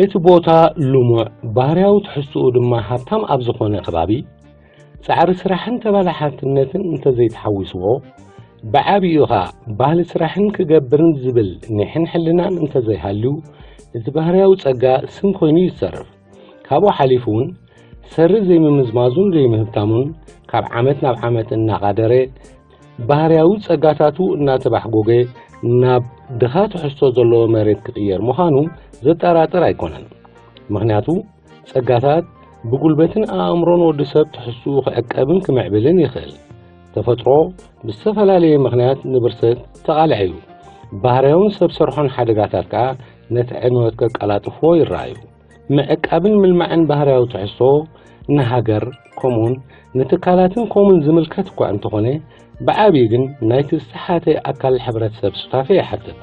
እቲ ቦታ ልሙዕ፣ ባህርያዊ ትሕዝትኡ ድማ ሃብታም ኣብ ዝኾነ ከባቢ፣ ጻዕሪ ስራሕን ተባላሓትነትን እንተዘይተሓዊስዎ፣ ብዓቢኡ ኸኣ ባህሊ ስራሕን ክገብርን ዝብል ኒሕን ሕልናን እንተዘይሃልዩ፣ እቲ ባህርያዊ ጸጋ ስም ኮይኑ ይተርፍ። ካብኡ ሓሊፉ እውን፣ ሰሪ ዘይምምዝማዙን ዘይምህብታሙን ካብ ዓመት ናብ ዓመት እናቓደረ፣ ባህርያዊ ጸጋታቱ እናተባሕጎገ ናብ ድኻ ትሕዝቶ ዘለዎ መሬት ክቕየር ምዃኑ ዘጠራጥር ኣይኮነን። ምኽንያቱ፣ ጸጋታት ብጉልበትን ኣእምሮን ወዲ ሰብ ትሕዝትኡ ክዕቀብን ክምዕብልን ይኽእል። ተፈጥሮ ብዝተፈላለየ ምኽንያት ንብርሰት ተቓልዐ እዩ። ባህርያውን ሰብ ሰርሖን ሓደጋታት ከኣ ነቲ ዕንወት ከቀላጥፍዎ ይረኣዩ። ምዕቃብን ምልማዕን ባህርያዊ ትሕዝቶ ንሃገር፣ ከምኡውን ንትካላትን ኮሙን ዝምልከት እኳ እንተኾነ፣ ብዓቢኡ ግን ናይቲ ዝተሓተ ኣካል ሕብረተሰብ ሱታፌ ይሓትት።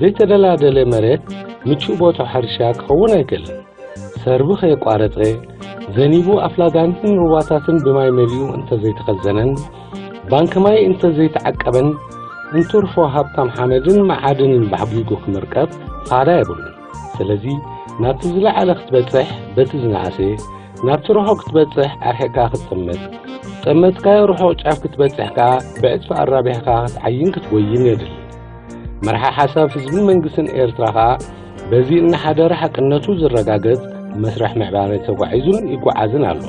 ዘይተደላደለ መሬት ምቹእ ቦታ ሕርሻ ክኸውን ኣይክእልን። ሰርቢ ከየቋረጸ፣ ዘኒቡ ኣፍላጋትን ሩባታትን ብማይ መሊኡ እንተዘይተኸዘነን፣ ባንክ ማይ እንተዘይተዓቀበን፣ እንትርፎ ሃብታም ሓመድን መዓድንን ባሕጒጉ ክምርቀብ ፋይዳ የብሉን። ስለዚ፣ ናብቲ ዝለዓለ ክትበጽሕ በቲ ዝነኣሰ፣ ናብቲ ርሑቕ ክትበጽሕ ኣርሒቕካ ክትጥምት፣ ዝጠመትካዮ ርሑቕ ጫፍ ክትበጽሕ ከኣ ብዕጽፊ ኣራቢሕካ ክትዓይን ክትጎይን የድሊ። መርሓ ሓሳብ ህዝብን መንግስትን ኤርትራ ከኣ በዚ እናሓደረ ሓቅነቱ ዝረጋገጽ መስርሕ ምዕባለ ተጓዒዙን ይጓዓዝን ኣሎ።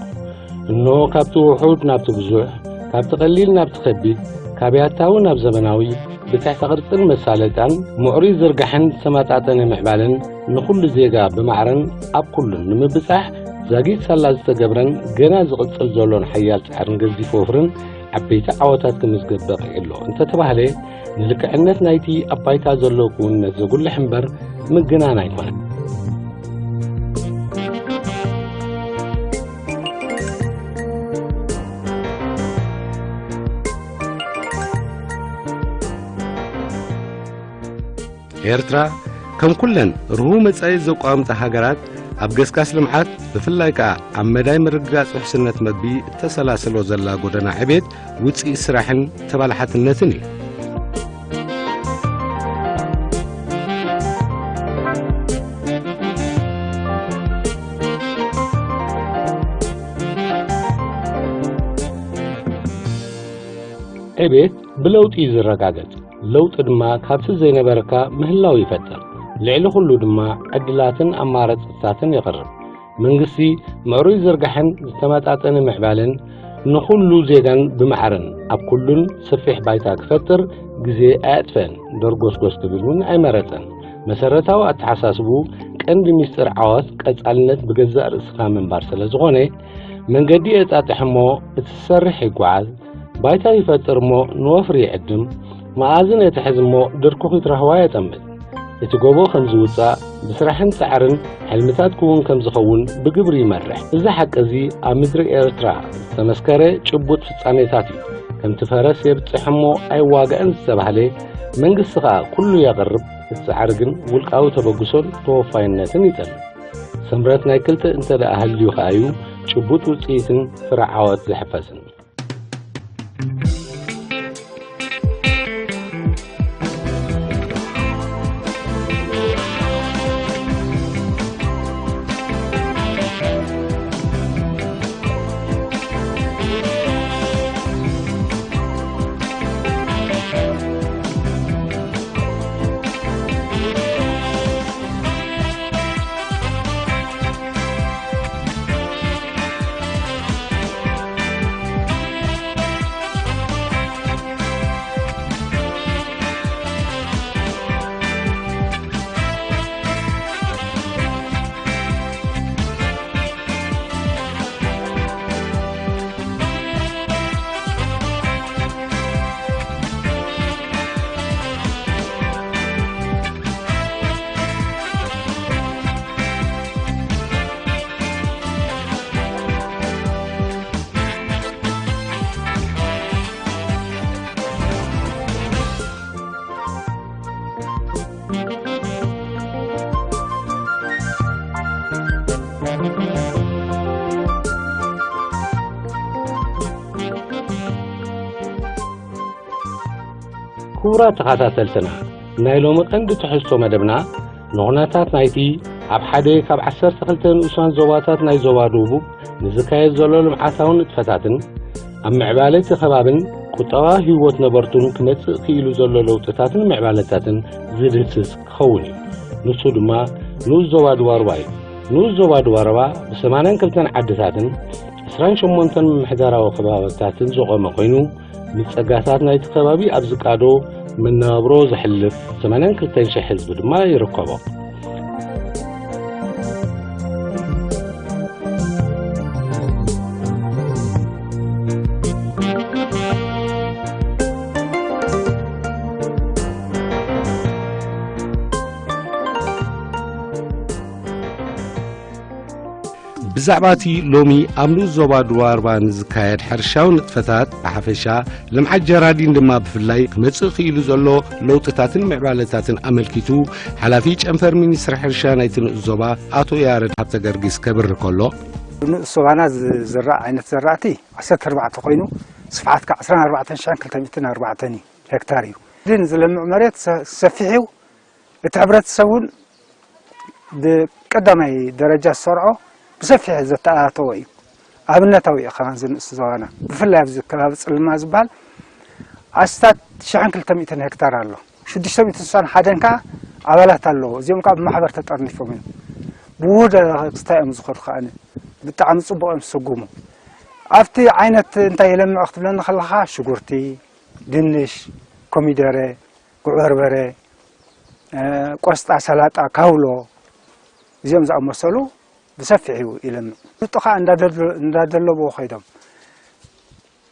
እንሆ ካብቲ ውሑድ ናብቲ ብዙሕ፣ ካብቲ ቀሊል ናብቲ ከቢድ፣ ካብ ያታዊ ናብ ዘመናዊ፣ ብትሕተ ቅርጽን መሳለጥያን፣ ምዕሩይ ዝርጋሕን ዝተመጣጠነ ምዕባለን ንኹሉ ዜጋ ብማዕረን ኣብ ኩሉን ንምብጻሕ ዛጊት ሳላ ዝተገብረን ገና ዝቕጽል ዘሎን ሓያል ጻዕርን ገዚፍ ወፍርን ዓበይቲ ዓወታት ክምዝገብ በቒዑ ኣሎ እንተተባህለ፣ ንልክዕነት ናይቲ ኣብ ባይታ ዘሎ ክውንነት ዘጉልሕ እምበር ምግናን ኣይኮነን። ኤርትራ፣ ከም ኩለን ርሁው መጻኢ ዘቋምጣ ሃገራት፣ ኣብ ገስጋስ ልምዓት፣ ብፍላይ ከኣ ኣብ መዳይ ምርግጋጽ ውሕስነት መግቢ እተሰላስሎ ዘላ ጎደና ዕቤት፣ ውጽኢት ስራሕን ተባላሓትነትን እዩ። ዕቤት ብለውጢ እዩ ዝረጋገጽ። ለውጢ ድማ ካብቲ ዘይነበረካ ምህላው ይፈጥር። ልዕሊ ኩሉ ድማ ዕድላትን ኣማራጽታትን የቕርብ። መንግስቲ ምዕሩይ ዝርጋሕን ዝተመጣጠነ ምዕባለን ንኹሉ ዜጋን ብማዕረን ኣብ ኩሉን ሰፊሕ ባይታ ክፈጥር ግዜ ኣየጥፈአን፣ ደርጎስጎስ ክብል እውን ኣይመረጸን። መሰረታዊ ኣተሓሳስቡ ቀንዲ ሚስጥር ዓወት ቀጻልነት ብገዛእ ርእስኻ ምንባር ስለ ዝኾነ፣ መንገዲ የጣጥሕ እሞ እቲ ዝሰርሕ ይጓዓዝ፣ ባይታ ይፈጥር እሞ ንወፍሪ ይዕድም፣ መኣዝን የትሕዝ እሞ ድርኩኺት ራህዋ የጠምት። እቲ ጎቦ ከም ዝውጻእ፣ ብስራሕን ጻዕርን ሕልምታት ክውን ከም ዝኸውን ብግብሪ ይመርሕ። እዚ ሓቂ እዚ ኣብ ምድሪ ኤርትራ ዝተመስከረ ጭቡጥ ፍጻሜታት እዩ። ከምቲ ፈረስ የብጽሕ እሞ ኣይዋጋእን ዝተባህለ፣ መንግስቲ ከኣ ኩሉ የቕርብ፣ እቲ ጻዕሪ ግን ውልቃዊ ተበግሶን ተወፋይነትን ይጠልብ። ስምረት ናይ ክልተ እንተ ደኣ ሃልዩ ከኣ እዩ ጭቡጥ ውጽኢትን ፍረ ዓወት ዝሕፈስን። ክቡራት ተኸታተልትና፣ ናይ ሎሚ ቀንዲ ትሕዝቶ መደብና ንኹነታት ናይቲ ኣብ ሓደ ካብ ዓሰርተ ክልተ ንኡሳን ዞባታት ናይ ዞባ ደቡብ ንዝካየድ ዘሎ ልምዓታዊ ንጥፈታትን ኣብ ምዕባለ እቲ ከባብን ቁጠባዊ ህይወት ነበርቱን ክመጽእ ክኢሉ ዘሎ ለውጥታትን ምዕባለታትን ዝድህስስ ክኸውን እዩ። ንሱ ድማ ንኡስ ዞባ ድባርባ እዩ። ንኡስ ዞባ ድባርባ ብ82ን ዓድታትን ዕስራን ሸሞንተን ምምሕዳራዊ ከባብታትን ዝቖመ ኮይኑ፣ ንጸጋታት ናይቲ ከባቢ ኣብ ዝቃዶ መነባብሮ ዘሕልፍ ሰማንያን ክልተን ሽሕ ህዝቢ ድማ ይርከቦ። ብዛዕባ እቲ ሎሚ ኣብ ንኡስ ዞባ ድባርባ ንዝካየድ ሕርሻዊ ንጥፈታት ብሓፈሻ፣ ልምዓት ጀራዲን ድማ ብፍላይ ክመጽእ ክኢሉ ዘሎ ለውጥታትን ምዕባለታትን ኣመልኪቱ፣ ሓላፊ ጨንፈር ሚኒስትሪ ሕርሻ ናይቲ ንኡስ ዞባ ኣቶ ያረድ ሃብተ ገርጊስ ከብርህ ከሎ፣ ንኡስ ዞባና ዝዝራእ ዓይነት ዘራእቲ ዓሰርተ ኣርባዕተ ኮይኑ፣ ስፍሓት ከዓ ዕስራን ኣርባዕተን ሽሕን ክልተ ሚእትን ኣርባዕተን እዩ፣ ሄክታር እዩ። ግን ዝለምዕ መሬት ሰ-፣ ሰፊሕ እዩ። እቲ ሕብረተሰብ እውን ብቀዳማይ ደረጃ ዝሰርዖ ብሰፊሕ ዘተኣታተወ እዩ። ኣብነታዊ እዩ ከማን ዝንእስ ዞባና። ብፍላይ ኣብዚ ከባቢ ጽልማ ዝበሃል ኣስታት ሽሕን ክልተ ሚእትን ሄክታር ኣሎ። ሽዱሽተ ሚእትን ስሳን ሓደን ከኣ ኣባላት ኣለዎ። እዚኦም ከኣ ብማሕበር ተጠርኒፎም እዮም። ብውሁድ ክስታይ እዮም ዝኸዱ ከኣ ብጣዕሚ ጽቡቕ እዮም ዝስጉሙ። ኣብቲ ዓይነት እንታይ የለምዕ ክትብለኒ ከለኻ ሽጉርቲ፣ ድንሽ፣ ኮሚደረ፣ ጉዕ በርበረ፣ እ፣ ቆስጣ፣ ሰላጣ፣ ካውሎ፣ እዚኦም ዝኣመሰሉ ብሰፊሕ እዩ ይለምዕ። ሽጡ ኸዓ እንዳደል-፣ እንዳደለብዎ ኸይዶም።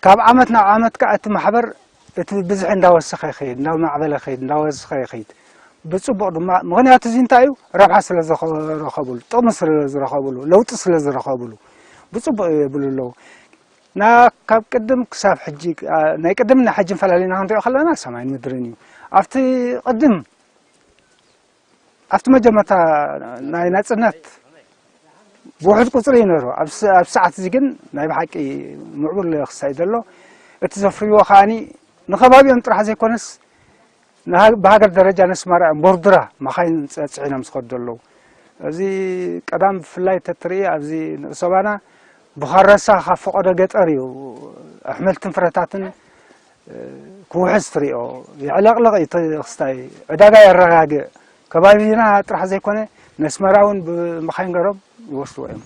ካብ ዓመት ናብ ዓመት ከኣ እቲ ማሕበር እቲ ብዝሒ እንዳወሰኸ ይኸይድ፣ እንዳማዕበለ ይኸይድ፣ እንዳወሰኸ ይኸይድ። ብጽቡቕ ድማ፣ ምኽንያቱ እዚ እንታይ እዩ? ረብሓ ስለ ዝረኸ-፣ ረኸብሉ፣ ጥቕሚ ስለ ዝረኸብሉ፣ ለውጢ ስለ ዝረኸብሉ፣ ብጽቡቕ የብሉ ኣለዉ። ና ካብ ቅድም ክሳብ ሕጂ፣ ኣ፣ ናይ ቅድም ናይ ሕጂ ፈላሊና ክንሪኦ ከለና ሰማይን ምድርን እዩ። ኣብቲ ቅድም፣ ኣብቲ መጀመርታ ናይ ናጽነት ብውሑድ ቁጽሪ እዩ ነይሩ። ኣብ ስ-፣ ኣብ ሰዓት እዚ ግን ናይ ብሓቂ ምዕቡል ክሳይ ዘሎ። እቲ ዘፍርይዎ ከኣኒ ንኸባቢኦም ጥራሕ ዘይኮነስ ንሃ-፣ ብሃገር ደረጃ ነስማራ እዮም ቦርድራ መኻይን ጸ-፣ ጽዒኖም ዝኸዱ ዘለዉ። እዚ ቀዳም ብፍላይ ተትርኢ ኣብዚ ንኡስ ዞባና ብኻረሳ ካብ ፈቐዶ ገጠር እዩ ኣሕምልትን ፍረታትን፣ እ፣ ክውሕዝ ትሪኦ። የዕለቕልቕ እዩ እቲ ክስታይ። ዕዳጋ የረጋግእ። ከባቢና ጥራሕ ዘይኮነ ነስመራ እውን ብመኻይን ገሮም ይወስድዎ እዮም።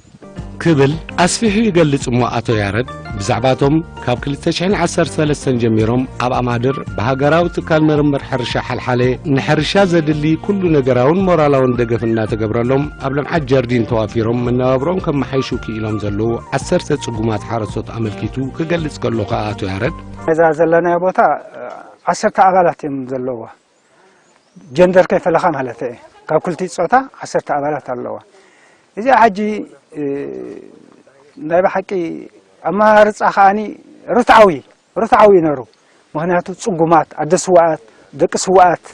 ክብል ኣስፊሑ ይገልጽ እሞ ኣቶ ያረድ፣ ብዛዕባቶም ካብ ክልተ ሽሕን ዓሰርተ ሰለስተን ጀሚሮም ኣብ ኣማድር ብሃገራዊ ትካል ምርምር ሕርሻ ሓልሓለ ንሕርሻ ዘድሊ ኩሉ ነገራውን ሞራላውን ደገፍ እናተገብረሎም ኣብ ልምዓት ጀርዲን ተዋፊሮም መነባብሮኦም ከመሓይሹ ክኢሎም ዘለዉ ዓሰርተ ጽጉማት ሓረስቶት ኣመልኪቱ ክገልጽ ከሎ ከኣ ኣቶ ያረድ፣ እዛ ዘለናዮ ቦታ ዓሰርተ ኣባላት እዮም ዘለዋ። ጀንደር ከይፈለኻ ማለት እየ። ካብ ክልቲኡ ጾታ ዓሰርተ ኣባላት ኣለዋ። እዚኣ ሕጂ፣ እ፣ ናይ ብሓቂ ኣመራርጻ ከኣኒ ርትዓዊ፣ ርትዓዊ እዩ ነሩ። ምኽንያቱ ጽጉማት፣ ኣደ ስውኣት፣ ደቂ ስውኣት፣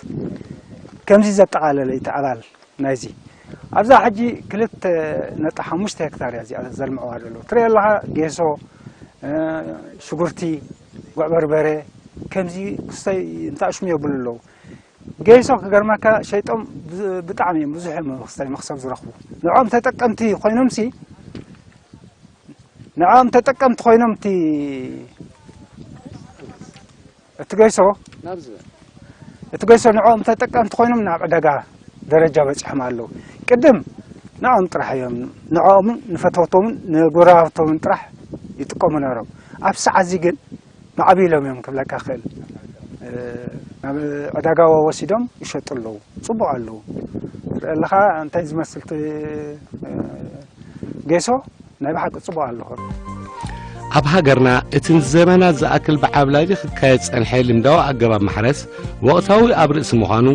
ከምዚ ዘጠቓለለ እዩ እቲ ኣባል ናይዚ። ኣብዛ ሕጂ ክልተ ነጥቢ ሓሙሽተ ሄክታር እያ እዚኣ ዘልምዕዋ ዘለዉ። ትሪኦ ኣለኻ ጌሶ፣ እ፣ ሽጉርቲ፣ ጉዕ በርበረ፣ ከምዚ ክስተይ እንተ ኣሽሙ የብሉ ኣለዉ። ገይሶ ክገርመካ ሸይጦም ብ-፣ ብጣዕሚ እዮም ብዙሕ እዮም ክስታይ መኽሰብ ዝረኽቡ። ንዕኦም ተጠቀምቲ ኮይኖምሲ፣ ንዕኦም ተጠቀምቲ ኮይኖም እቲ፣ እቲ ገይሶ፣ ናብዚ በል። እቲ ገይሶ ንዕኦም ተጠቀምቲ ኮይኖም ናብ ዕዳጋ ደረጃ በጺሖም ኣለዉ። ቅድም ንዕኦም ጥራሕ እዮም፣ ንዕኦምን ንፈተውቶምን ንጎረባብቶምን ጥራሕ ይጥቀሙ ነይሮም። ኣብ ሰዓት እዚ ግን ማዕቢሎም እዮም ክብለካ ክእል። እ፣ ናብ ዕዳጋ ወሲዶም ይሸጡ ኣለዉ። ጽቡቕ ኣለዉ። ትርኢ ኣለኻ እንታይ ዝመስል እቲ፣ እ፣ ጌሶ ናይ ብሓቂ ጽቡቕ ኣለኹ። ኣብ ሃገርና እቲ ንዘመናት ዝኣክል ብዓብላሊ ክካየድ ጸንሐ ልምዳዊ ኣገባብ ማሕረስ ወቕታዊ ኣብ ርእሲ ምዃኑ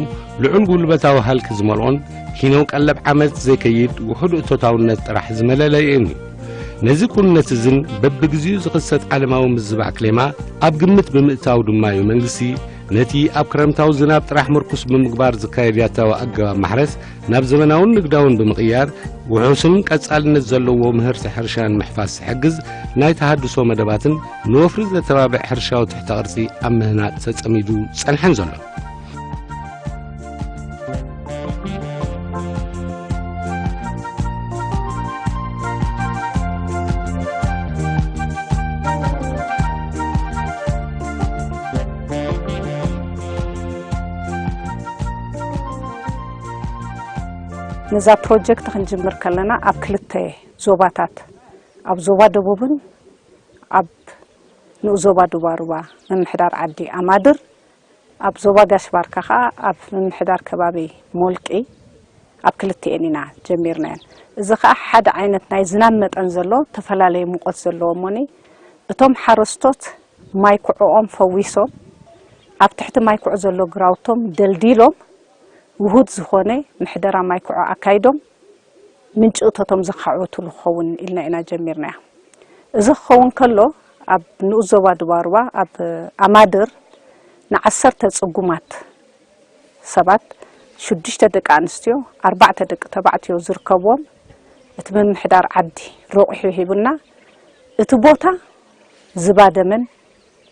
ልዑል ጉልበታዊ ሃልኪ ዝመልኦን ኪኖ ቀለብ ዓመት ዘይከይድ ውሑድ እቶታውነት ጥራሕ ዝመለለይእን እዩ። ነዚ ኩነት እዝን በብግዚኡ ዝኽሰት ዓለማዊ ምዝባዕ ክሌማ ኣብ ግምት ብምእታው ድማ እዩ መንግስቲ ነቲ ኣብ ክረምታዊ ዝናብ ጥራሕ ምርኩስ ብምግባር ዝካየድ ያታዊ ኣገባብ ማሕረስ ናብ ዘመናውን ንግዳውን ብምቕያር ውሑስን ቀጻልነት ዘለዎ ምህርቲ ሕርሻ ንምሕፋስ ዝሕግዝ ናይ ተሃድሶ መደባትን ንወፍሪ ዘተባብዕ ሕርሻዊ ትሕተ ቅርጺ ኣብ ምህናጽ ተጸሚዱ ጸንሐን ዘሎ። ነዛ ፕሮጀክት ክንጅምር ከለና ኣብ ክልተ ዞባታት፣ ኣብ ዞባ ደቡብን ኣብ ንኡስ ዞባ ዱባሩባ ምምሕዳር ዓዲ ኣማድር፣ ኣብ ዞባ ጋሽ ባርካ ኸኣ ኣብ ምምሕዳር ከባቢ ሞልቂ፣ ኣብ ክልቲኤን ኢና ጀሚርናየን። እዚ ኸኣ ሓደ ዓይነት ናይ ዝናብ መጠን ዘለዎ፣ ተፈላለየ ሙቐት ዘለዎ እሞኒ፣ እቶም ሓረስቶት ማይ ኩዕኦም ፈዊሶም፣ ኣብ ትሕቲ ማይ ኩዑ ዘሎ ግራውቶም ደልዲሎም፣ ውሁድ ዝኾነ ምሕደራ ማይ ኩዑ ኣካይዶም፣ ምንጪ እቶቶም ዘኻዕብትሉ ክኸውን ኢልና ኢና ጀሚርናያ። እዚ ክኸውን ከሎ፣ ኣብ ንኡስ ዞባ ዱባሩባ፣ ኣብ ኣማድር፣ ንዓሰርተ ጽጉማት ሰባት፣ ሽዱሽተ ደቂ ኣንስትዮ፣ ኣርባዕተ ደቂ ተባዕትዮ ዝርከብዎም፣ እቲ ምምሕዳር ዓዲ ረቑሑ ሂቡና፣ እቲ ቦታ ዝባደመን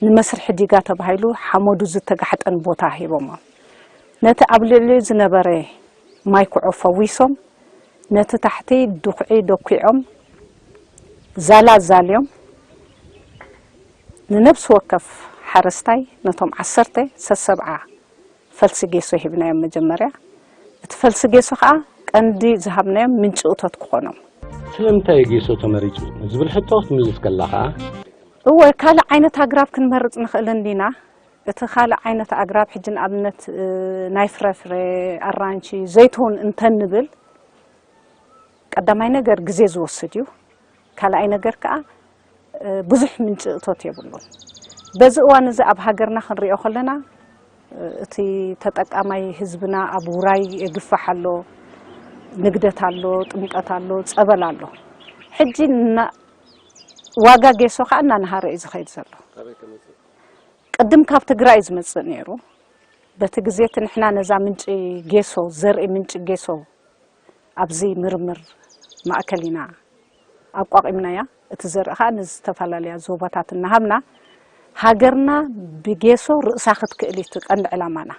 ንመስርሒ ዲጋ ተባሂሉ ሓመዱ ዝተጋሕጠን ቦታ ሂቦሞም። ነቲ ኣብ ልዕሊኡ ዝነበረ ማይ ኩዖ ፈዊሶም፣ ነቲ ታሕቲ ድኹዒ ደኲዖም፣ ዛላ ዛልዮም፣ ንነብሲ ወከፍ ሓረስታይ ነቶም ዓሰርተ ሰሰብዓ ፈልሲ ጌሶ ሂብናዮም መጀመርያ። እቲ ፈልሲ ጌሶ ኸኣ ቀንዲ ዝሃብናዮም ምንጪ እቶት ክኾኖም። ስለምንታይ ጌሶ ተመሪጹ ንዝብል ሕቶ ክትምልስ ከላ ኸኣ፣ እወ፣ ካልእ ዓይነት ኣግራብ ክንመርጽ ንኽእል እንዲና። እቲ ካልእ ዓይነት ኣግራብ፣ ሕጂ ንኣብነት፣ እ፣ ናይ ፍረፍረ፣ ኣራንሺ፣ ዘይትሁን እንተንብል፣ ቀዳማይ ነገር ግዜ ዝወስድ እዩ። ካልኣይ ነገር ከኣ፣ እ፣ ብዙሕ ምንጪ እቶት የብሉን። በዚ እዋን እዚ ኣብ ሃገርና ክንሪኦ ከለና፣ እ፣ እቲ ተጠቃማይ ህዝብና ኣብ ውራይ የግፋሕ ኣሎ፣ ንግደት ኣሎ፣ ጥምቀት ኣሎ፣ ጸበል ኣሎ። ሕጂ እና-፣ ዋጋ ጌሶ ከኣ እናነሃረ እዩ ዝኸይድ ዘሎ። ቅድም ካብ ትግራይ እዩ ዝመጽእ ነይሩ። በቲ ግዜ እቲ ንሕና ነዛ ምንጪ ጌሶ፣ ዘርኢ ምንጪ ጌሶ ኣብዚ ምርምር ማእከል ኢና ኣቋቒምናያ። እቲ ዘርኢ ኸኣ ንዝተፈላለያ ዞባታት እናሃብና፣ ሃገርና ብጌሶ ርእሳ ክትክእል እዩ እቲ ቀንዲ ዕላማና።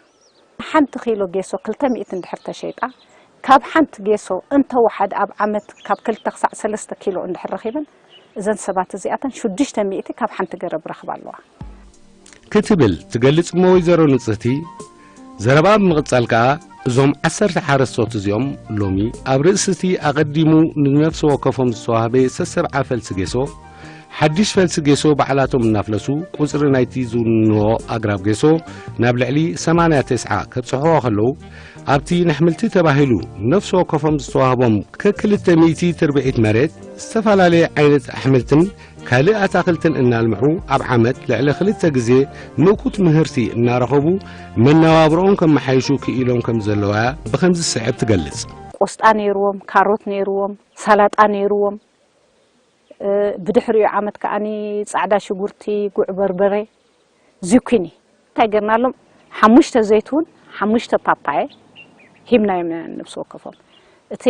ሓንቲ ኪሎ ጌሶ ክልተ ሚእቲ እንድሕር ተሸይጣ፣ ካብ ሓንቲ ጌሶ እንተወሓደ ኣብ ዓመት ካብ ክልተ ክሳዕ ሰለስተ ኪሎ እንድሕር ረኺበን፣ እዘን ሰባት እዚኣተን ሽዱሽተ ሚእቲ ካብ ሓንቲ ገረብ ረኽባ ኣለዋ። ክትብል ትገልጽ እሞ ወይዘሮ ንጽህቲ፣ ዘረባ ብምቕጻል ከኣ፣ እዞም ዓሰርተ ሓረስቶት እዚኦም ሎሚ ኣብ ርእሲ እቲ ኣቐዲሙ ንነፍሲ ወከፎም ዝተዋህበ ሰሰብዓ ፈልሲ ጌሶ፣ ሓድሽ ፈልሲ ጌሶ ባዕላቶም እናፍለሱ ቁጽሪ ናይቲ ዝውንንዎ ኣግራብ ጌሶ ናብ ልዕሊ ሰማንያ ተስዓ ከብጽሕዎ ከለዉ፣ ኣብቲ ንኣሕምልቲ ተባሂሉ ነፍሲ ወከፎም ዝተዋህቦም ከክልተ ሚእቲ ትርብዒት መሬት ዝተፈላለየ ዓይነት ኣሕምልትን ካልእ ኣታኽልትን እናልምዑ ኣብ ዓመት ልዕሊ ክልተ ግዜ ምእኩት ምህርቲ እናረኸቡ መነባብሮኦም ከመሓይሹ ክኢሎም ከም ዘለዋ ብኸምዚ ዝስዕብ ትገልጽ። ቆስጣ ነይርዎም፣ ካሮት ነይርዎም፣ ሳላጣ ነይርዎም። እ፣ ብድሕሪኡ ዓመት ከኣኒ ጻዕዳ ሽጉርቲ፣ ጉዕ በርበረ፣ ዚኩኒ። እንታይ ገርናሎም? ሓሙሽተ ዘይትሁን፣ ሓሙሽተ ፓፓየ ሂብናዮም ነፍሲ ወከፎም። እቲ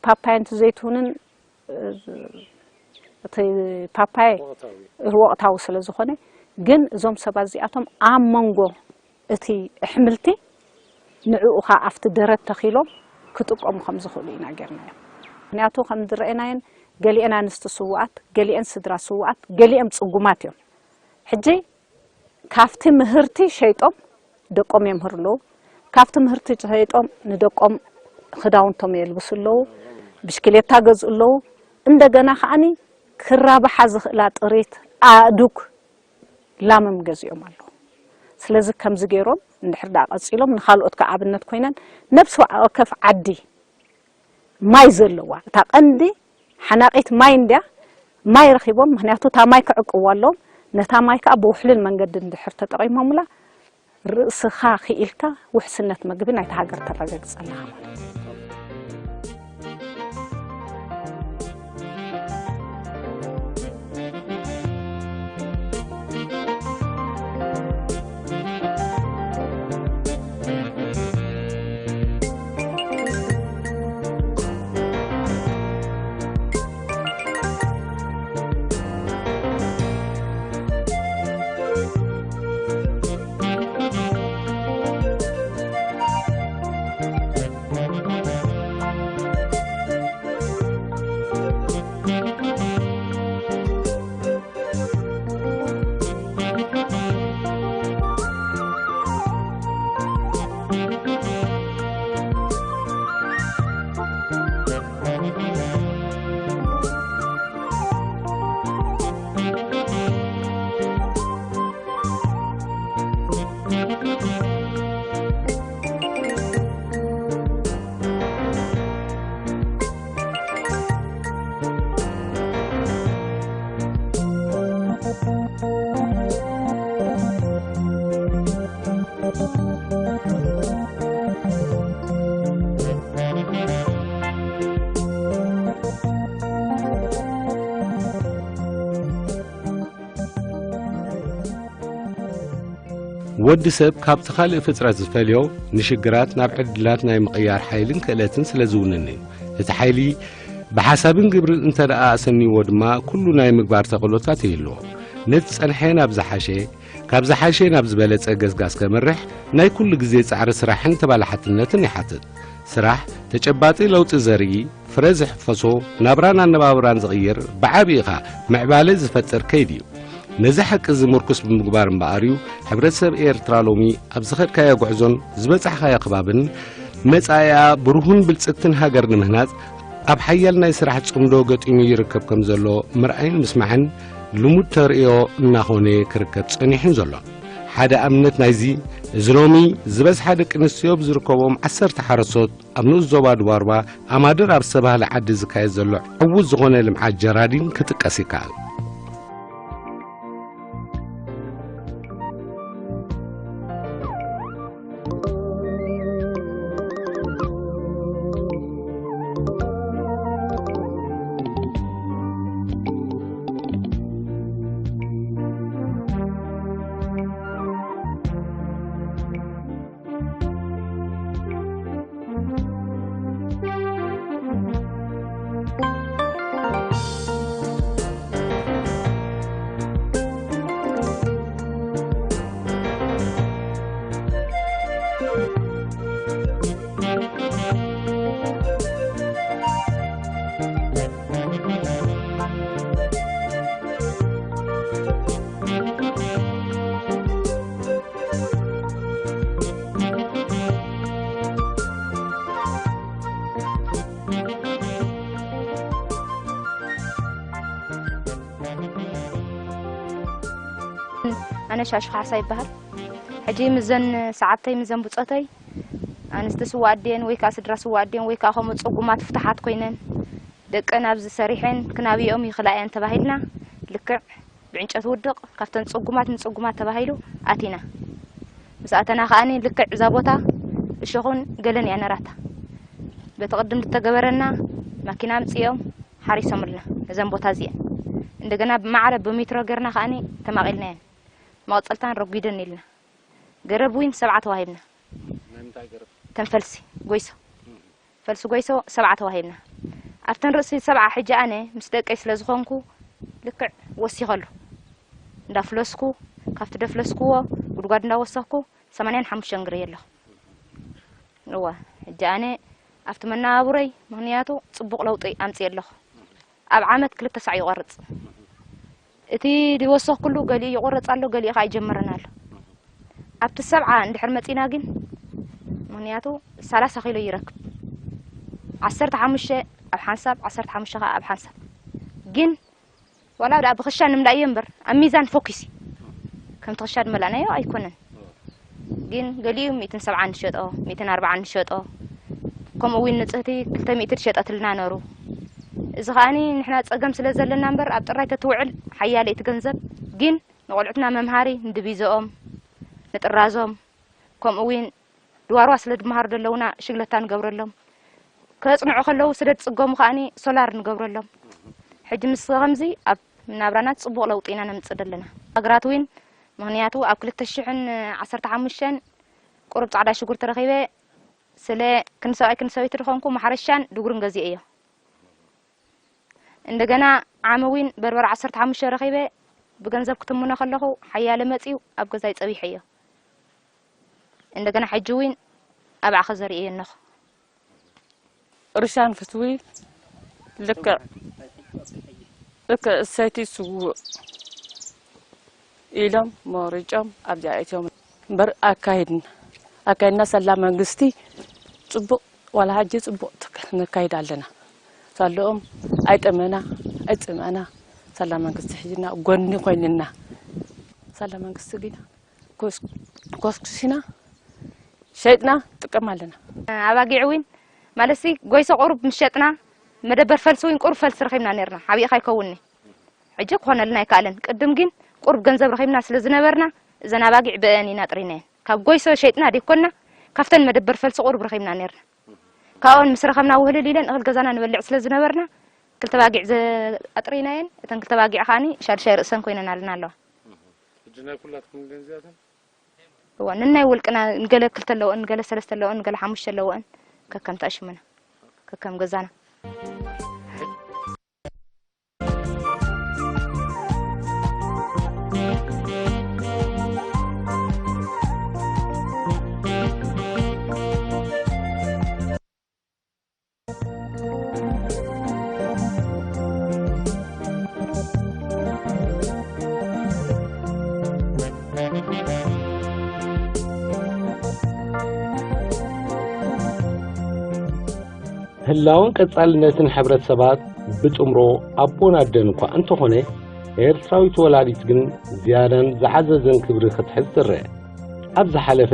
ፓፓየን እቲ ዘይትሁንን፣ እ፣ እቲ ፓፓየ ወቕታዊ። ወቕታዊ ስለ ዝኾነ፣ ግን እዞም ሰባት እዚኣቶም ኣብ መንጎ እቲ ኣሕምልቲ ንዕኡ ኸኣ ኣብቲ ደረት ተኺሎም ክጥቀሙ ከም ዝኽእሉ ኢና ጌርናዮም። ምኽንያቱ ከም ዝረኣናየን ገሊአን ኣንስቲ ስዉኣት፣ ገሊአን ስድራ ስዉኣት፣ ገሊኦም ጽጉማት እዮም። ሕጂ ካብቲ ምህርቲ ሸይጦም ደቆም የምህሩ ኣለዉ። ካብቲ ምህርቲ ሸይጦም ንደቆም ክዳውንቶም የልብሱ ኣለዉ። ብሽክሌታ ገዝኡ ኣለዉ። እንደገና ከኣኒ ክራብሓ ዝኽእላ ጥሪት ኣእዱግ ላምም ገዚኦም ኣለዉ። ስለዚ ከምዚ ገይሮም እንድሕር ደኣ ቀጺሎም ንኻልኦት ከኣ ኣብነት ኮይነን ነብሲ ወከፍ ዓዲ ማይ ዘለዋ እታ ቀንዲ ሓናቒት ማይ እንድያ ማይ ረኺቦም፣ ምኽንያቱ እታ ማይ ክዕቅዋ ኣለዎም፣ ነታ ማይ ከኣ ብውሕሉል መንገዲ እንድሕር ተጠቒሞምላ ርእስኻ ክኢልካ ውሕስነት መግቢ ናይታ ሃገር ተረጋግጸ ኣለኻ ማለት እዩ። ወዲ ሰብ ካብቲ ካልእ ፍጥረት ዝፈልዮ ንሽግራት ናብ ዕድላት ናይ ምቕያር ሓይልን ክእለትን ስለ ዝውንን እዩ። እቲ ሓይሊ ብሓሳብን ግብርን እንተ ደኣ ኣሰንይዎ ድማ ኩሉ ናይ ምግባር ተኽእሎታት ይህልዎ። ነቲ ጸንሐ ናብ ዝሓሸ፣ ካብ ዝሓሸ ናብ ዝበለጸ ገስጋስ ከምርሕ ናይ ኩሉ ግዜ ጻዕሪ ስራሕን ተባላሓትነትን ይሓትት። ስራሕ ተጨባጢ ለውጢ ዘርኢ፣ ፍረ ዝሕፈሶ፣ ናብራን ኣነባብራን ዝቕይር፣ ብዓቢኡ ኸኣ ምዕባለ ዝፈጥር ከይዲ እዩ። ነዚ ሓቂ እዚ ምርኩስ ብምግባር እምበኣር እዩ፣ ሕብረተሰብ ኤርትራ ሎሚ ኣብ ዝኸድካዮ ጉዕዞን ዝበጻሕካዮ ከባብን መጻኢኣ ብሩህን ብልጽግትን ሃገር ንምህናጽ ኣብ ሓያል ናይ ስራሕ ጽምዶ ገጢሙ ይርከብ ከም ዘሎ ምርኣይን ምስማዕን ልሙድ ተርእዮ እናኾነ ክርከብ ጸኒሑን ዘሎን። ሓደ ኣብነት ናይዚ፣ እዚ ሎሚ ዝበዝሓ ደቂ ኣንስትዮ ብዝርከቦም ዓሰርተ ሓረስቶት ኣብ ንኡስ ዞባ ዱባርባ ኣማድር ኣብ ዝተባህለ ዓዲ ዝካየድ ዘሎ ዕዉት ዝኾነ ልምዓት ጀራዲን ክጥቀስ ይከኣል። ኣነ ሻሹ ካሕሳ ይበሃል። ሕጂ ምዘን ሰዓብተይ፣ ምዘን ብጾተይ፣ ኣንስቲ ስዋ ኣዴን ወይ ከኣ ስድራ ስዋ ኣዴን ወይ ከኣ ከምኡ ጽጉማት ፍታሓት ኮይነን፣ ደቀን ኣብዚ ሰሪሐን ክናብኦም ይኽላእየን ተባሂልና፣ ልክዕ ብዕንጨት ውድቕ ካብተን ጽጉማት ንጽጉማት ተባሂሉ ኣቲና። ምስ ኣተና ከኣኒ ልክዕ እዛ ቦታ እሾኹን ገለን እያ ነራታ። በቲ ቅድም ዝተገበረና ማኪና ኣምጺኦም ሓሪሶምልና እዘን ቦታ እዚአን። እንደገና ብማዕረ ብሜትሮ ገርና ከኣኒ ተማቒልናየን። መቐጸልታን ረጒደን ኢልና። ገረብ ዊን ሰብዓ ተዋሂብና። ናይ ምንታይ ገረብ? ተን ፈልሲ ጎይሶ። ፈልሲ ጎይሶ ሰብዓ ተዋሂብና። ኣብተን ርእሲ ሰብዓ ሕጂ ኣነ ምስ ደቀይ ስለ ዝኾንኩ ልክዕ ወሲኸሉ። እንዳፍለስኩ፣ ካብቲ ደፍለስኩዎ ጉድጓድ እንዳወሰኽኩ ሰማንያን ሓሙሽተን ግረየ ኣለኹ። እወ፣ ሕጂ ኣነ ኣብቲ መነባብሮይ ምኽንያቱ ጽቡቕ ለውጢ ኣምጽእ ኣለኹ። ኣብ ዓመት ክልተ ሳዕ ይቖርጽ። እቲ ዝወሰኽኩሉ ገሊኡ ይቑረጽ ኣሎ፣ ገሊኡ ኸኣ ይጀመረን ኣሎ። ኣብቲ ሰብዓ እንድሕር መጺና ግን፣ ምኽንያቱ ሰላሳ ኪሎ ይረክብ። ዓሰርተ ሓሙሽተ ኣብ ሓንሳብ፣ ዓሰርተ ሓሙሽተ ኸኣ ኣብ ሓንሳብ። ግን ዋላ ደኣ ብኽሻ ንምልኣዮ እምበር፣ ኣብ ሚዛን ፎኪስ እዩ። ከምቲ ኽሻ ዝመላእናዮ ኣይኮነን። ግን ገሊኡ ሚእትን ሰብዓን ንሸጦ፣ ሚእትን ኣርባዓን ንሸጦ። ከምኡ እውን ንጽህቲ ክልተ ሚእቲ ትሸጠትልና ነሩ። እዚ ኸኣኒ ንሕና ጸገም ስለ ዘለና እምበር፣ ኣብ ጥራይ ተትውዕል ሓያለይቲ ገንዘብ፣ ግን ንቖልዑትና መምሃሪ፣ ንድቪዘኦም፣ ንጥራዞም፣ ከምኡ እውን ድዋርዋ ስለ ድመሃሩ ዘለውና ሽግለታ ንገብረሎም። ከጽንዑ ከለዉ ስደድ ጽገሙ ከኣኒ ሶላር ንገብረሎም። ሕጂ ምስ ከምዚ ኣብ ናብራና ጽቡቕ ለውጢ ኢና ነምጽእ ዘለና። ሃገራት እውን ምኽንያቱ ኣብ ክልተ ሽሕን ዓሰርተ ሓሙሽተን ቁሩብ ጻዕዳ ሽጉርቲ ረኺበ ስለ ክንሰብኣይ ክንሰበይቲ ድኾንኩ ማሕረሻን ድጉርን ገዚኤዮ። እንደገና ዓሚ እውን በርበረ ዓሰርተ ሓሙሽተ ረኺበ ብገንዘብ ክትምኖ ከለኹ ሓያለ መጺኡ ኣብ ገዛይ ጸቢሐዮ። እንደገና ሕጂ እውን ኣብ ዓኸ ዘርእዮ ኣለኹ። ርሻን ፍትዊ ልክዕ ልክዕ እሰይቲ ስውእ ኢሎም መሪጾም ኣብዚኣ ኣእትዮም እምበር ኣካይድና ኣካይድና ሳላ መንግስቲ ጽቡቕ ዋላ ሕጂ ጽቡቕ ትካል ነካይድ ኣለና። ሳልኦም ኣይጠመና ኣይጽምኣና ሳላ መንግስቲ ሒዝና ጎኒ ኮይንና ሳላ መንግስቲ ግና ኮስ- ኮስኩሲና ሸይጥና ጥቀም ኣለና። ኣባጊዕ እውን ማለትሲ ጎይሶ ቁሩብ ምስ ሸጥና መደበር ፈልሲ እውን ቁሩብ ፈልሲ ረኺብና ነርና። ሓቢእኻ ኣይከውንኒ። ሕጂ ክኾነልና ኣይከኣለን። ቅድም ግን ቁሩብ ገንዘብ ረኺብና ስለ ዝነበርና እዘን ኣባጊዕ ብአን ኢና ጥሪናየን። ካብ ጎይሶ ሸይጥና ደይኮንና ካብተን መደበር ፈልሲ ቁሩብ ረኺብና ነርና። ካብኦን ምስ ረኸብና ውህልል ኢለን እኽል ገዛና ንበልዕ ስለ ዝነበርና ክልተ ባጊዕ ዘ- ኣጥሪናየን። እተን ክልተ ባጊዕ ከኣኒ ሻድሻይ ርእሰን ኮይነን ኣለና ኣለዋ። ሕጂ ናይ ኩላትኩም ገንዘብ እተን? እዋ፣ ነናይ ውልቅና ንገለ ክልተ ኣለወን፣ ንገለ ሰለስተ ኣለወን፣ ንገለ ሓሙሽተ ኣለወን። ከከም ተኣሽሙና፣ ከከም ገዛና። ህላወን ቀጻልነትን ሕብረተሰባት ብጥምሮ ኣቦን ኣደን እኳ እንተኾነ፣ ኤርትራዊት ወላዲት ግን ዝያዳን ዝዓዘዘን ክብሪ ክትሕዝ ትረአ። ኣብ ዝሓለፈ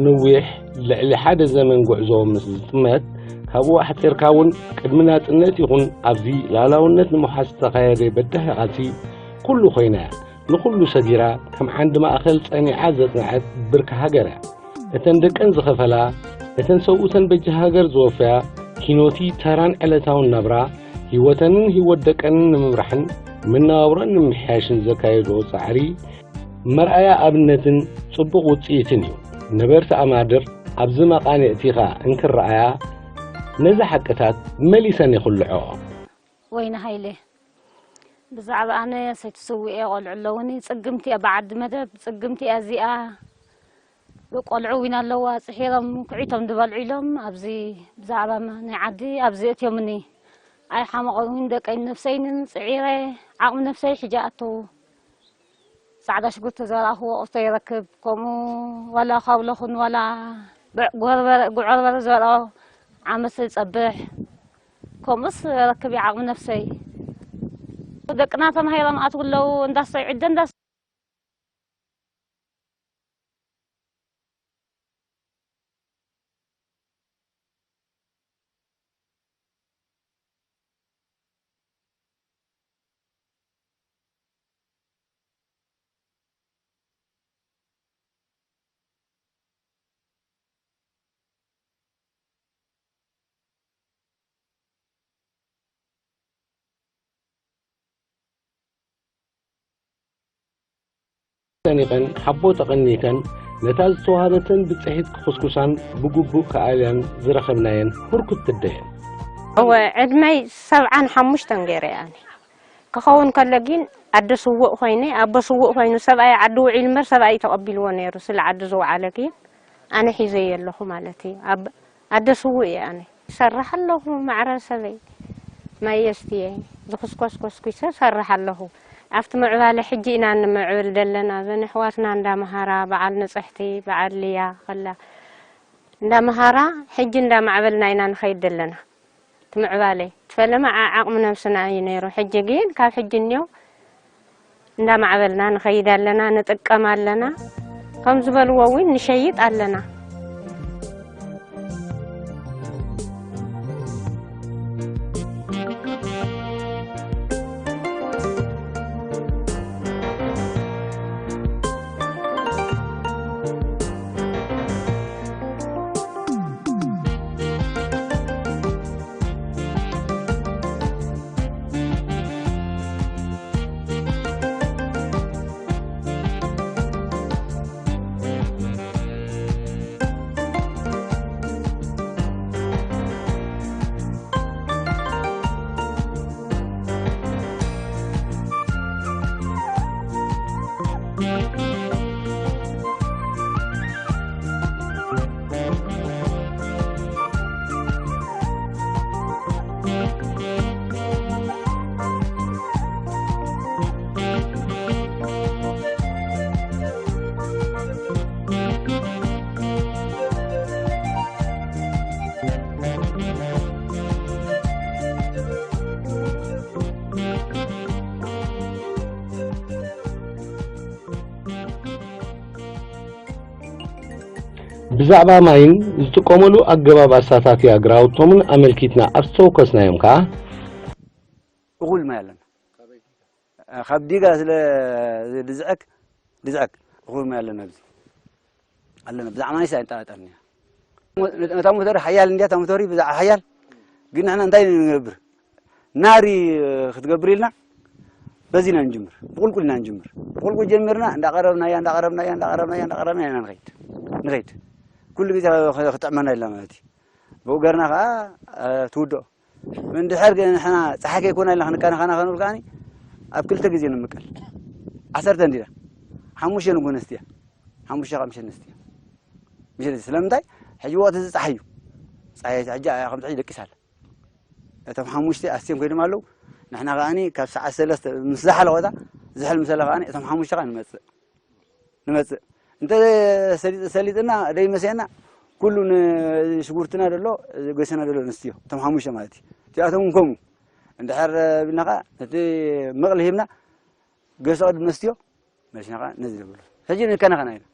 ነዊሕ ልዕሊ ሓደ ዘመን ጉዕዞ ምስ ዝጥመት፣ ካብኡ ኣሕጺርካ እውን ቅድሚ ናጽነት ይኹን ኣብዚ ልኣላውነት ንምውሓስ ዝተኻየደ በዳሂ ቃልሲ ኩሉ ኮይና እያ። ንኹሉ ሰጊራ ከም ዓንዲ ማእከል ጸኒዓ ዘጽንዐት ብርኪ ሃገር እያ። እተን ደቀን ዝኸፈላ፣ እተን ሰብኡተን በጃ ሃገር ዝወፈያ፣ ኪኖቲ ተራን ዕለታውን ናብራ፣ ህይወተንን ህይወት ደቀንን ንምምራሕን መነባብሮን ንምምሕያሽን ዘካየድኦ ጻዕሪ፣ መርኣያ ኣብነትን ጽቡቕ ውጽኢትን እዩ። ነበርቲ ኣማድር ኣብዚ መቓንእቲ ኸኣ እንክረኣያ፣ ነዚ ሓቅታት መሊሰን ይኹልዕኦ። ወይኒ ሃይለ፣ ብዛዕባ ኣነ ሰይቲ ስውእ እየ፣ ቆልዑ ኣለውኒ። ጽግምቲ እያ፣ ብዓዲ መደብ ጽግምቲ እያ እዚኣ። ቆልዑ እውን ኣለዋ፣ ጽሒሮም ክዒቶም ዝበልዑ ኢሎም ኣብዚ ብዛዕባ መ-፣ ናይ ዓዲ ኣብዚ እትዮምኒ። ኣይሓመቑን እውን ደቀይን ነፍሰይንን ጽዒረ ዓቕሚ ነፍሰይ ሒጀ ኣተው። ጻዕዳ ሽጉርቲ ተዘራእኽዎ ቁርቶ ይረክብ። ከምኡ ዋላ ካውሎ ኹን ዋላ ብዕ-፣ ጎርበረ-፣ ጉዕ በርበረ ዘርኦ ዓመት ይጸብሕ። ከምኡስ ረክብ ዓቕሚ ነፍሰይ። ደቅና ተማሂሮም ኣትው ኣለዉ፣ እንዳስተይ ዕደ እንዳስ- ተጨኒቐን ሓቦ ተቐኒተን ነታ ዝተዋህበተን ብጽሒት ክኹስኩሳን ብግቡእ ክኣልያን ዝረኸብናየን ህርኩት ትደየን። እወ፣ ዕድመይ ሰብዓን ሓሙሽተን ገይረ እየ ኣነ። ክኸውን ከሎ ግን ኣደ ስዉእ ኮይነ፣ ኣቦ ስዉእ ኮይኑ፣ ሰብኣይ ዓዲ ውዒሉ እምበር ሰብኣይ ተቐቢልዎ ነይሩ፣ ስለ ዓዲ ዝወዓለ ግን ኣነ ሒዘዮ ኣለኹ ማለት እዩ። ኣብ ኣደ ስዉእ እየ ኣነ። ይሰርሕ ኣለኹ፣ ማዕረ ሰበይ ማይ የስትየ፣ ዝኹስኮስ ኮስኩሰ እሰርሕ ኣለኹ። ኣብቲ ምዕባለ ሕጂ ኢና ንምዕብል ዘለና፣ እዘን ኣሕዋትና እንዳመሃራ፣ በዓል ንጽሕቲ፣ በዓል ልያ፣ ከላ እንዳመሃራ፣ ሕጂ እንዳማዕበልና ኢና ንኸይድ ዘለና። እቲ ምዕባለ፣ እቲ ፈለማ ዓ-፣ ዓቕሚ ነብስና እዩ ነይሩ። ሕጂ ግን ካብ ሕጂ እኒኦ እንዳማዕበልና ንኸይድ ኣለና፣ ንጥቀም ኣለና። ከም ዝበልዎ እውን ንሸይጥ ኣለና። ብዛዕባ ማይን ዝጥቀመሉ ኣገባብ ኣሳታፊ ኣግራውቶምን ኣመልኪትና ኣብ ዝተወከስናዮም ከኣ፣ እኹል ማይ ኣለና። ካብ ዲጋ ስለ ድዝዐክ ድዝዐክ እኹል ማይ ኣለና ኣብዚ ኣለና። ብዛዕባ ማይስ ኣይንጠራጠርን ኢና። እታ ሞተር ሓያል እንድያ፣ እታ ሞተር ብዛዕባ ሓያል ግን ንሕና እንታይ ንገብር? ናሪ ክትገብር ኢልና በዚ ኢና ንጅምር፣ ብቁልቁል ኢና ንጅምር። ብቁልቁል ጀሚርና እንዳቀረብናያ እንዳቀረብናያ እንዳቀረብናያ እንዳቀረብናያ ኢና ንኸይድ ንኸይድ ኩሉ ግዜ ክጥዕመና ኢልና ማለት እዩ። ብኡ ገርና ከዓ ትውድኦ። እንድሕር ግን ንሕና ፀሓይ ከይኮና ኢልና ክንቀናኸና ከንብል ከዓኒ ኣብ ክልተ ግዜ ንምቀል። ዓሰርተ እንዲና ሓሙሽተ ንጉህ ነስትያ ሓሙሽተ ካብ ምሸት ነስትያ ምሸት ስለምንታይ ሕጂ ወቅቲ እዚ ፀሓይ እዩ። ፀሓይ ሕጂ ከምዚ ሕጂ ደቂሳ ኣላ። እቶም ሓሙሽተ ኣስትዮም ኮይኖም ኣለዉ። ንሕና ከዓኒ ካብ ሰዓት ሰለስተ ምስ ዝሓለ ቆታ ዝሕል ምሰለ ከዓኒ እቶም ሓሙሽተ ከዓ ንመፅእ ንመፅእ እንተ ሰሊጥና ደይመሰና ኩሉ ሽጉርትና ደሎ ገሰና ደሎ ንስትዮ እቶም ሓሙሽተ ማለት እዩ። እቲኣቶም እውን ከምኡ እንድሕር ቢልና ከዓ ነቲ መቕሊ ሂብና ገሰ ቅድሚ ነስትዮ መሊስና ከዓ ነዚ ደብሎ ሕጂ ንከናኸና ኢና።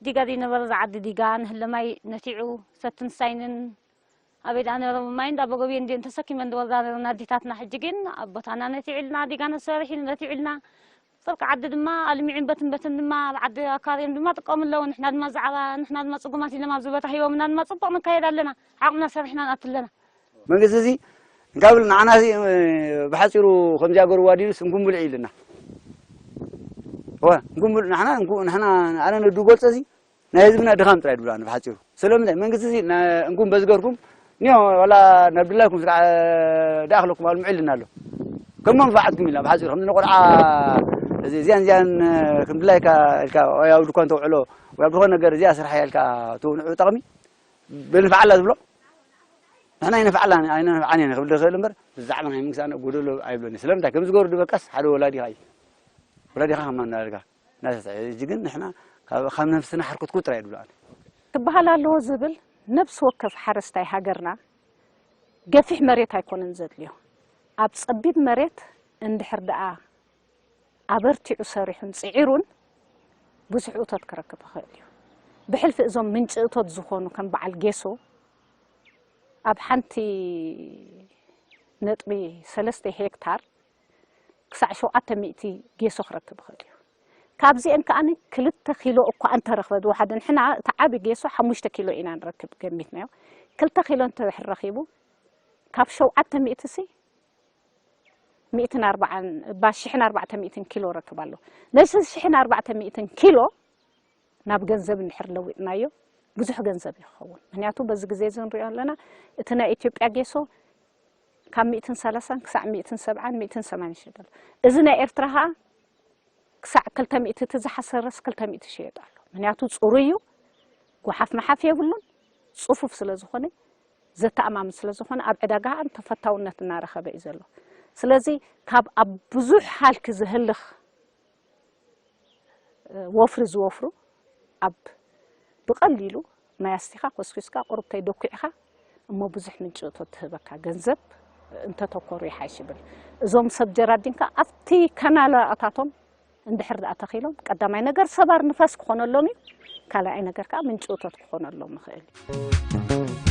ዲጋ ዘይነበረ ዝዓዲ ዲጋ ንህለማይ ነቲዑ ሰትን ሳይንን ኣበይ ደኣ ነይሮም ማይ እንዳበጎብየ እንዲን ተሰኪመን ዝወርዳ ነይረን ኣዴታትና። ሕጂ ግን ኣብ ቦታና ነቲዑልና ዲጋ ነሰርሕ ኢሉ ነቲዑልና። ጽርቅ ዓዲ ድማ ኣልሚዑን በትን በትን ድማ ኣብ ዓዲ ኣካርዮም ድማ ጥቀሙ ኣለዉ። ንሕና ድማ ዛዕባ ንሕና ድማ ጽጉማት ኢሎም ኣብዚ ቦታ ሂቦምና ድማ ጽቡቕ ንካየድ ኣለና። ዓቕምና ሰሪሕና ንኣቱ ኣለና። መንግስቲ እዚ እንካብል ንዓና እዚ ብሓፂሩ ከምዚኣ ገርዋ ዲሉስ እንኩም ብልዒ ኢልና። እወ እንኩም ብልዒ ንሕና እንኩ ንሕና ኣነ ነዱ ገልፀ እዚ ናይ ህዝብና ድኻም ጥራይ ድብሉ ኣነ ብሓፂሩ። ስለምንታይ መንግስቲ እዚ እንኩም በዝገርኩም ኒዮ ዋላ ናብ ድላይኩም ስራሕ ደኣኽለኩም ኣልምዑ ኢልና ኣሎ። ከም መንፋዓትኩም ኢልና ብሓፂሩ ከምዚ ንቆልዓ እዚ እዚያን እዚያን ከም ድላይካ ኢልካ ወይ ኣብ ድኳን ተውዕሎ ወይ ኣብ ዝኾነ ነገር እዚኣ ስራሕ ኢልካ ትውንዑ ጠቕሚ ብንፍዓላ ዝብሎ ንሕና ኣይነፍዓላን ኣይነፍዓን ኢና ክብል ዝኽእል እምበር ብዛዕባ ናይ መንግስቲ ኣነ ጎደሎ ኣይብሎን። ስለምንታይ ከምዚ ገሩ ድበካስ ሓደ ወላዲኻ እዩ። ወላዲኻ ከማን እናበልካ እናተስዐ። ሕጂ ግን ንሕና ካብ ካብ ነብስና ሕርኩትኩት ጥራይ ድብሎ ኣነ። ክበሃል ኣለዎ ዝብል ነብሲ ወከፍ ሓረስታይ ሃገርና ገፊሕ መሬት ኣይኮነን ዘድልዮ። ኣብ ጸቢብ መሬት እንድሕር ደኣ ኣበርቲዑ ሰሪሑን ጽዒሩን ብዙሕ እቶት ክረክብ ይኽእል እዩ። ብሕልፊ እዞም ምንጪ እቶት ዝኾኑ ከም በዓል ጌሶ ኣብ ሓንቲ ነጥቢ ሰለስተ ሄክታር ክሳዕ ሸውዓተ ሚእቲ ጌሶ ክረክብ ይኽእል እዩ። ካብዚአን ከኣ ክልተ ኪሎ እኳ እንተረኽበ ዝወሓደ ንሕና እቲ ዓቢ ጌሶ ሓሙሽተ ኪሎ ኢና ንረክብ ገሚትናዮ። ክልተ ኪሎ እንተድሕር ረኺቡ ካብ ሸውዓተ ሚእቲ ሲ ሚእትን ኣርባዓን ባ ሽሕን ኣርባዕተ ሚእትን ኪሎ ረክብ ኣሎ። ነዚ ሽሕን ኣርባዕተ ሚእትን ኪሎ ናብ ገንዘብ እንድሕር ለዊጥናዮ ብዙሕ ገንዘብ እዩ ክኸውን። ምክንያቱ በዚ ግዜ እዚ ንሪኦ ኣለና፣ እቲ ናይ ኢትዮጵያ ጌሶ ካብ ሚእትን ሰላሳን ክሳዕ ሚእትን ሰብዓን ሚእትን ሰማንያን ይሽየጥ ኣሎ። እዚ ናይ ኤርትራ ኸኣ ክሳዕ ክልተ ሚእቲ፣ እቲ ዝሓሰረስ ክልተ ሚእቲ ይሽየጥ ኣሎ። ምክንያቱ ጽሩይ እዩ፣ ጓሓፍ መሓፍ የብሉን፣ ጽፉፍ ስለ ዝኾነ፣ ዘተኣማምን ስለ ዝኾነ፣ ኣብ ዕዳጋ ኸኣ ተፈታውነት እናረኸበ እዩ ዘሎ። ስለዚ ካብ ኣብ ብዙሕ ሃልኪ ዝህልኽ ወፍሪ ዝወፍሩ ኣብ ብቐሊሉ ማይ ኣስቲኻ ኮስኪስካ ቁሩብተይ ደኩዕኻ እሞ ብዙሕ ምንጪ እቶት ትህበካ ገንዘብ እንተተኮሩ ይሓይሽ ይብል። እዞም ሰብ ጀራዲንካ ኣብቲ ከናላታቶም እንድሕር ደኣ ተኺሎም ቀዳማይ ነገር ሰባር ንፋስ ክኾነሎም እዩ፣ ካልኣይ ነገር ከዓ ምንጪ እቶት ክኾነሎም ይኽእል እዩ።